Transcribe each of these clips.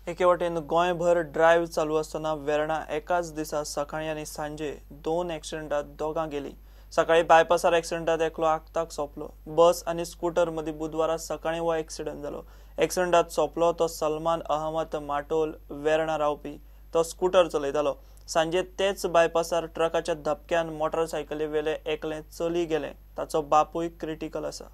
एके वटेन गोंयभर ड्रायव्ह चालू आसतना वेर्णा एकाच दिसा सकाळी आनी सांजे 2 एक्सिडेंटात दोगां गेली. सकाळी बायपासार एक्सिडेंटात एकलो आक्ताक सोंपलो. बस आनी स्कूटर मदीं बुधवारा सकाळी हो एक्सिडेंट जालो. एक्सिडेंटात सोंपलो तो सलमान अहमद माटोल, वेर्णा रावपी. तो स्कूटर चलयतालो. सांजे तेच बायपासार ट्रकाच्या धपक्यान मोटरसायकली वेले एकलें चली गेलें. ताचो बापूय क्रिटिकल आसा.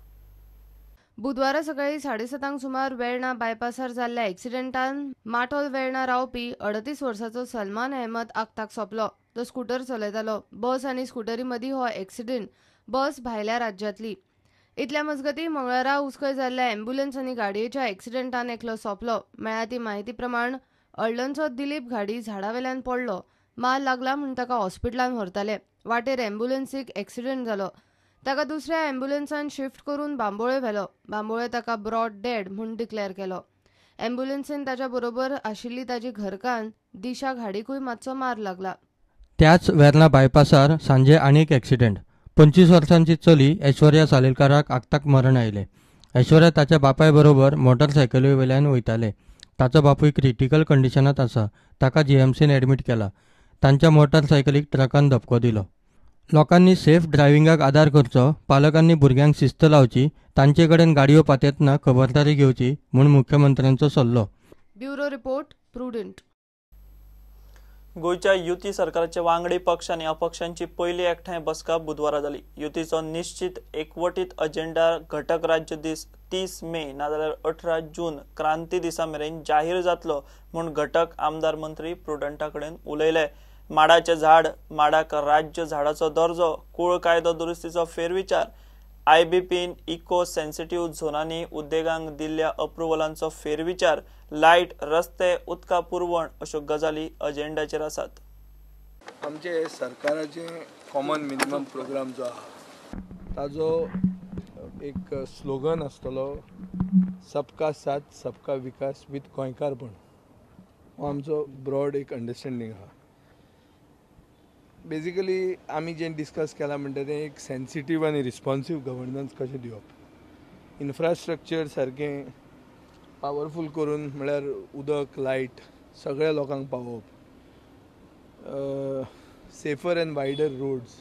बुधवारा सकाळी 7:30 सुमार वेर्णा बायपासार जाल्ल्या एक्सिडेंटान माटोल वेर्णा रावपी 38 वर्साचो सलमान अहमद आक्ताक सोंपलो. तो स्कूटर चलयतालो. बस आनी स्कूटरी मदीं हो एक्सिडेंट. बस भायल्या राज्यांतली. इतल्या मजगतीं मंगळारा उसकय जाल्ल्या एम्ब्युलन्स आनी गाडयेच्या एक्सिडेंटान एकलो सोंपलो. मेळ्ळ्या ती म्हायती प्रमाण अळलनचो दिलीप घाडी झाडावेल्यान पडलो. मार लागला म्हूण ताका हॉस्पिटलान व्हरताले. वाटेर एम्ब्युलन्सीक एक्सिडेंट जालो. ताका दुसऱ्या एम्ब्युलन्सान शिफ्ट करून बांबोळे व्हेलो. बांबोळे ताका ब्रॉड डेड म्हूण डिक्लेअर केलो. एम्ब्युलन्सीन ताच्या बरोबर आशिल्ली ताजी घरकान्न दिशा घाडीकूय मातसो मार लागला. त्याच वेर्णा बायपासार सांजे आनीक एक्सिडेंट. 25 वर्सांची चली ऐश्वर्या सालेलकाराक आक्ताक मरण आयलें. ऐश्वर्या ताच्या बापाय बरोबर मोटरसायकली वयल्यान वयताले. ताचो बापूय क्रिटिकल कंडिशनांत आसा. ताका जीएमसीन एडमीट केला. तांच्या मोटरसायकलीक ट्रकान धपको दिलो. लोकांनी सेफ ड्रायव्हिंगाक आदार करचो, पालकांनी भुरग्यांक शिस्त लावची, तांचे कडेन गाडयो पातेतना खबरदारी घेवची म्हूण मुख्यमंत्र्यांचो सल्लो. Bureau report, Prudent. गोंयच्या युती सरकाराचे वांगडी पक्ष आनी अपक्षांची पयली एकठांय बसका बुधवारा जाली. युतीचो निश्चित एकवटीत अजेंडा घटक राज्य दीस 30 मे नाजाल्यार 18 जून क्रांती दिसा मेरेन जाहीर जातलो म्हूण घटक आमदार मंत्री प्रुडंटा कडेन उलयले. माडाचें झाड, माडाक राज्य झाडाचो दर्जो, कूळ कायदो दुरुस्तीचो फेरविचार, आयबीपीन इको सेन्सिटिव्ह झोनांनी उद्देगांक दिल्ल्या अप्रुव्हलांचो फेरविचार, लायट, रस्ते, उदका पुरवण अश्यो गजाली अजेंडाचेर आसात. आमचे सरकाराचे कॉमन मिनिमम प्रोग्राम जो आहा ताजो एक स्लोगन आसतलो, सबका साथ सबका विकास विथ गोंयकारपण. हो आमचो ब्रॉड एक अंडरस्टँडींग आहा. बेजिकली आमी जें डिस्कस केलां म्हणटा तें एक सेन्सिटीव आनी रिस्पॉन्सीव गव्हर्नन्स कशें दिवप, इन्फ्रास्ट्रक्चर सारकें पावरफूल करून, म्हळ्यार उदक, लायट सगळ्या लोकांक पावोवप, सेफर अँड वायडर रोड्स,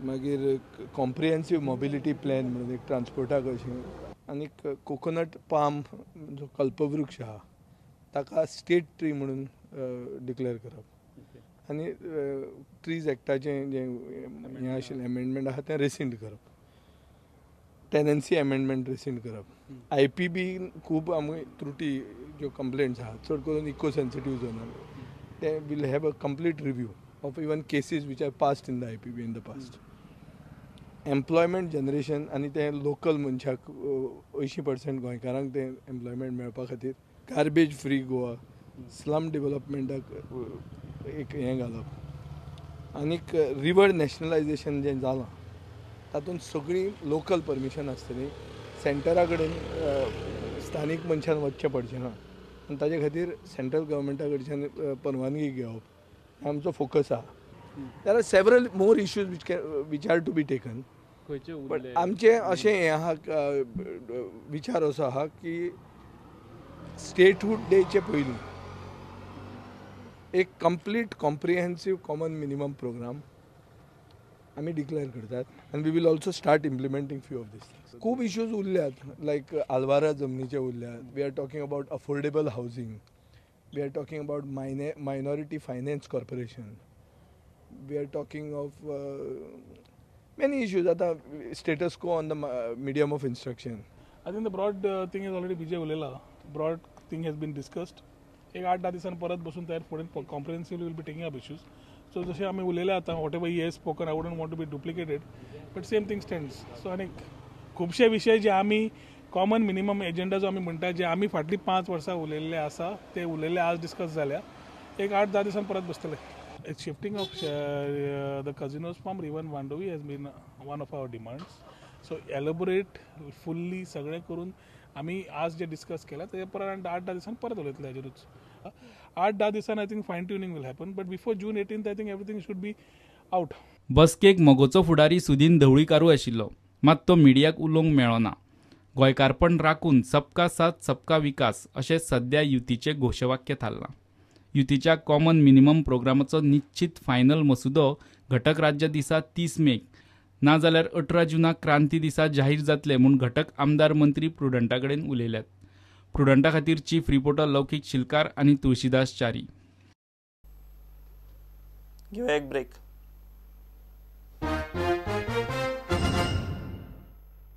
मागीर कॉम्प्रिहेन्सीव मोबिलिटी प्लॅन म्हणून एक ट्रान्सपोर्टाक अशें, आनीक कोकोनट पाम जो कल्पवृक्ष आहा ताका स्टेट ट्री म्हणून डिक्लेअर करप, आनी ट्रीज एक्टाचें जें हें आशिल्लें एमेंडमेंट आहा तें रेसिंड करप, टेनन्सी एमेंडमेंट रेसिंड करप. I P बी खूब आमी त्रुटी ज्यो कंप्लेंट्स आहा चड करून इको सेन्सिटीव झोनार ते will have a complete review of even cases which are passed in the I P B in the past. Employment generation आनी तें लोकल मनशाक 80% गोंयकारांक तें एम्प्लॉयमेंट मेळपा खातीर गार्बेज फ्री गोवा, स्लम डेवलपमेंटाक एक हें घालप, आनीक रिवर नॅशनलायजेशन जें जालां तातूंत सगळीं लोकल परमिशन आसतली, सेंटरा कडेन स्थानीक मनशान वचचें पडचें ना आनी ताजे खातीर सेंट्रल गव्हर्मेंटा कडच्यान परवानगी घेवप आमचो फोकस आहा. There are several more issues which are to be taken, but आमचें अशें हें आहा, विचार असो आहा की स्टेटहूड डेचे पयलीं एक complete comprehensive common minimum programme आमी डिक्लेअर करतात आनी we will also start implementing few of these things. खूब इश्यूज उरल्यात, लायक आलवारा जमनीचे उरल्यात, we are talking about affordable housing, we are talking about minority finance corporation, we are talking of many issues. आतां status quo on the medium of instruction. I think the broad thing is already Vijay उलयला, broad thing has been discussed. एक 8-10 दिसान परत बसून तयार फुडें comprehensively will be taking up issues. So जशें आमी उलयले आतां, whatever he has spoken, I wouldn't want to be duplicated, but same thing stands. So आनी खुबशे विशय जे आमी कॉमन मिनिमम एजेंडा जो आमी म्हणटा, जे आमी फाटलीं 5 वर्सां उलयल्ले आसा ते उलयल्ले आज डिस्कस जाल्या. एक 8-10 दिसान परत बसतले. Shifting of the casinos from River Mandovi has been one of our demands. So elaborate fully सगळें करून आमी आज जे डिस्कस केलां तेजे परत 8-10 दिसान परत उलयतले हाजेरूच. 8-10 दिसान I think fine tuning will happen, but before June 18 I think everything should be out. बसकेक मगोचो फुडारी सुदीन ढवळीकारूय आशिल्लो, मात तो मिडियाक उलोवंक मेळ्ळो ना. गोंयकारपण राखून सबका साथ सबका विकास अशें सध्या युतीचें घोशवाक्य थारलां. युतीच्या कॉमन मिनिमम प्रोग्रामाचो निश्चित फायनल मसुदो घटक राज्य दिसा 30 मेक नाजाल्यार 18 जूनाक क्रांती दिसा जाहीर जातले म्हूण घटक आमदार मंत्री प्रुडंटा कडेन उलयल्यात. प्रुडंटा खातीर चीफ रिपोर्टर लौकीक शिलकार आनी तुळशीदास च्यारी. घेवया एक ब्रेक.